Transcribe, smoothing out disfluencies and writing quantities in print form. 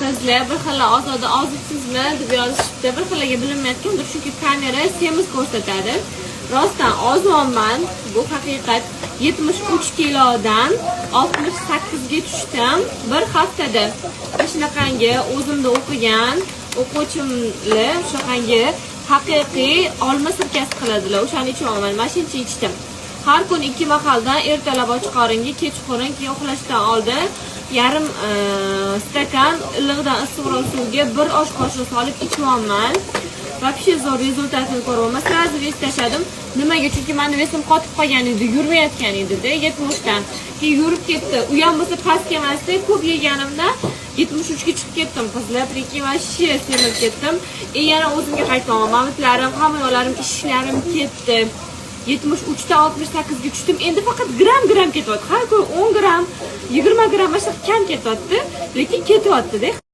Qizlar, bir xil "Ozoda, ozibsizmi?" deb yozishibdi. Bir xillarga bilinmayotgandir, chunki kamera semiz ko'rsatadi. Rostdan ozyapman, bu haqiqat. 73 kilodan 68 ga tushdim bir haftada. Va shunaqangi o'zimda o'qigan o'quvchimlar shunaqangi haqiqiy olma sirkasi qiladilar. O'shani ichyapman. Mana shuncha ichdim. Har kun ikki mahaldan, ertalab och qoringa, kechqurun, keyin uxlashdan oldin yarim stakan iliqdan issiqroq suvga bir osh qoshiq solib ichyapman. Вообще zo'r результат ini ko'ryapman. Сразу вес tashladim. Nimaga? Chunki mani вес im qotib qolgan edi, yurmayotgan edi-da 70 dan. Keyin yurib ketdi. U ham bo'lsa pastga emasda, ko'p yeganimdan 73 ga chiqib ketdim, qizlar. Прикинь, вообще semirib ketdim. И yana o'zimga qaytyapman. Mamitlarim, hamma yoqlarim, ishlarim ketdi. 73 dan 68 ga tushdim. Endi faqat gram gram ketyapti. Har kun 10 gram, 20 gram, mana shunaqa kam ketyapti, lekin ketyapti-da.